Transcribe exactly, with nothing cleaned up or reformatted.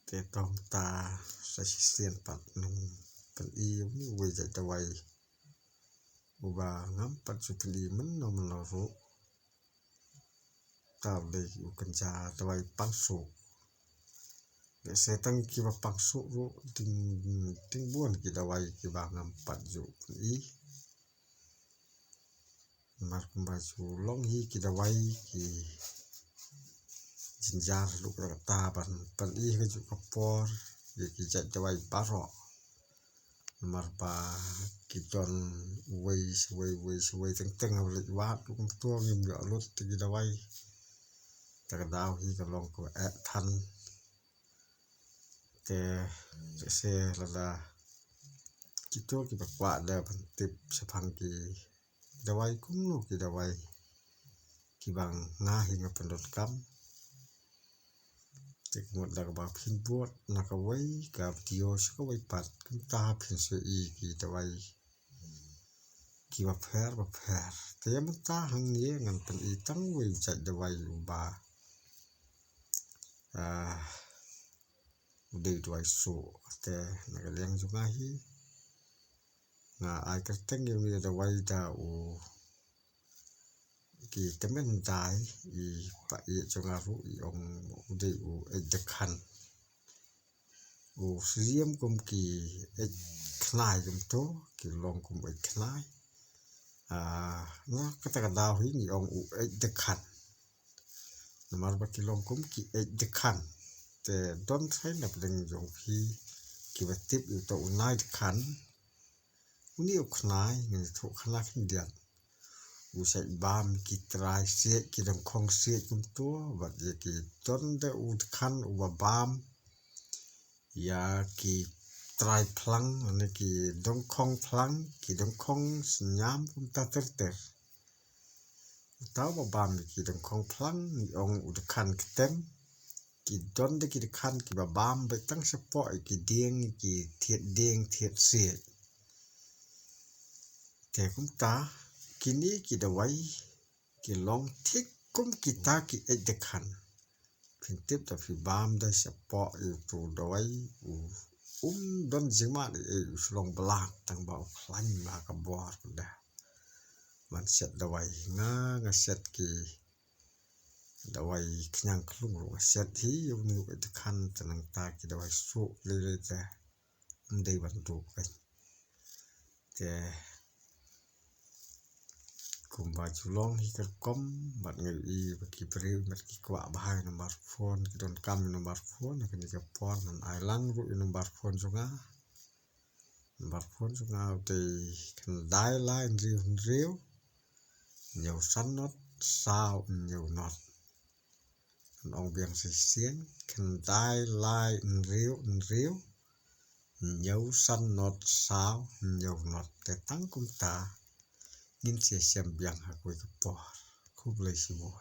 Te tang ta sa shisien pat ngan pyni ïa une uwei jait dawai uba ngam pat ju pyni mynno mynno ruh. Ta u dei u kynja dawai pang suk. Lehse tang kiba pang suk ruh dang, dang bun ki dawai kiba ngam pat ju pyni. Namar kumba ju long hi ki dawai ki jynjar ruh kata ban pyni ha kajuh ka por ïa ki jait dawai baroh. Namar ba ki don uwei sha uwei, uwei sha uwei, teng teng ha u leit wad ruh kumto ngim ïoh lut ïa ki dawai. Ta ka daw hi ka long kaba eh than. Te lehse lada kito kiba kwah da ban tip shaphang ki dawai, kumno ki dawai kiba nga hi nga pyndonkam, te ka mut da kaba phin bud na kawei ka video sha kawei pat, kumta phin sa ïohi ki dawai kiba pher ba pher. Te ïa mynta hangne ngan pyni tang uwei u jait dawai uba, ah, u dei u dawai suk. Te na ka liang jong nga hi nga ai kyrteng ïa une u dawai da u, ki tymmen dai, i pa ïeit jong nga ruh i ong u dei u eit dkhan. U syriem kum ki eit khnai kumto, ki long kum eit khnai. Ah, na kata ka daw hi ngi ong u eit dkhan. Namar ba ki long kum ki eit dkhan. Te don trai na pdeng jong phi kiba tip ïa uto u nai dkhan. Une u khnai ngin ïathuh khana khyndiat. U sait bam ki trai siej, ki dongkhong siej kumto, bad ïa ki don de u dkhan uba bam ïa ki trai phlang, lane ki dongkhong phlang, ki dongkhong synñiam kumta ter ter. Uta uba bam ïa ki dongkhong phlang ngi ong u dkhan ktem. Ki don de ki dkhan kiba bam beit tang shapoh ïa ki dieng, ïa ki thied dieng thied siej. Te kumta kine ki dawai ki long thik kum kita ki eit dkhan. Phin tip da phi bam da shapoh ïa uto u dawai, u um don jingmut ei ei, u shu long blak tang ba u khlaiñ ma ka bor da ban set dawai. Nga nga set ki dawai khñiang khlung ruh nga set hi ïa une u eit dkhan, te nangta ki dawai suk lei lei te ym dei ban duh kein. Te kumba ju long hi ka rukom, bad nga ïohi ba ki briew bad ki kwah bha ïa u number phone, ki donkam ïa u number phone, ha kane ka por ngan ai lang ruh ïa u number phone jong nga. Number phone jong nga u dei khyndai lai hynriew hynriew hynñiew san not saw hynñiew not. Ngan ong biang shisien, khyndai lai hynriew hynriew hynñiew san not saw hynñiew not. Te tang kumta, ngin sa ïashem biang ha kawei ka por. Khublei shibun.